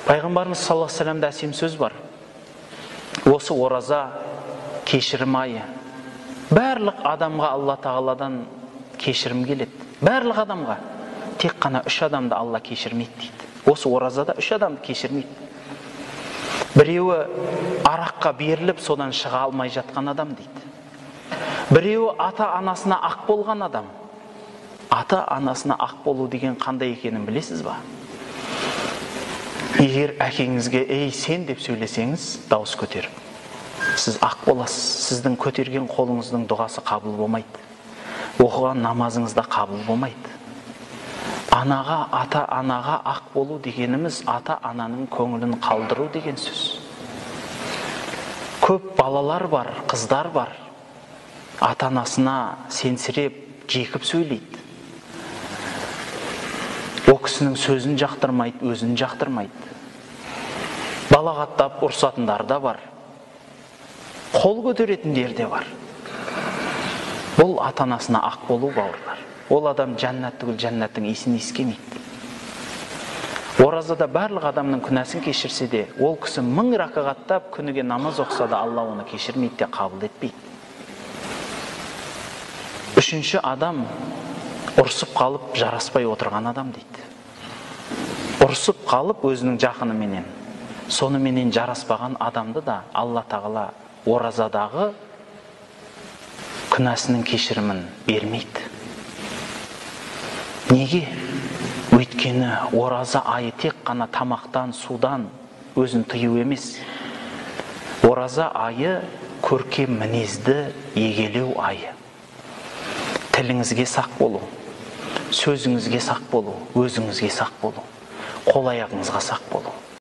Пайғамбарымыз саллаллаху алейхи вассаламда әсем сөз бар. Осы ораза кешірім айы. Барлық адамға Алла Тағаладан кешірім келеді. Барлық адамға. Тек қана үш адамды Алла кешірмейді дейді. Осы оразада үш адамды кешірмейді. Біреуі араққа беріліп, содан шыға алмай жатқан адам дейді. Біреуі ата-анасына ақ болған адам. Ата-анасына ақ болу деген қандай екенін білесіз ба? Егер әкеңізге ей сен деп сөйлесеңіз, дауыс көтеріп, сіз ақ боласыз. Сіздің көтерген қолыңыздың дұғасы қабыл болмайды. Оқыған намазыңыз да қабыл болмайды. Анаға, ата-анаға ақ болу дегеніміз ата-ананың көңілін қалдыру деген сөз. Көп балалар бар, қыздар бар. Ата-анасына сенсіреп, жекіп сөйлейді. О кісінің сөзін жақтырмайды, өзін жақтырмайды. Балағаттап ұрсатындар да бар. Қол көтеретіндер де бар. Бұл ата-анасына ақ болу, бауырлар. Ол адам жәннат түгіл жәннаттың иісін иіскемейді. Оразада барлық адамның күнәсін кешірсе де, ол кісі 1000 ракағаттап күніге намаз оқыса да Алла оны кешірмейді де қабыл етпейді. Үшінші адам ұрсып қалып жараспай отырған адам дейді. Ұрсып қалып өзінің жақыныменен, соныменен жараспаған адамды да Алла Тағала оразадағы күнәсінің кешірімін бермейді. Неге? Өйткені ораза айы тек қана тамақтан, судан өзін тыю емес. Ораза айы көркем мінезді егелеу айы. Тіліңізге сақ болу, сөзіңізге сақ болу, өзіңізге сақ болу, қол аяғыңызға сақ болу.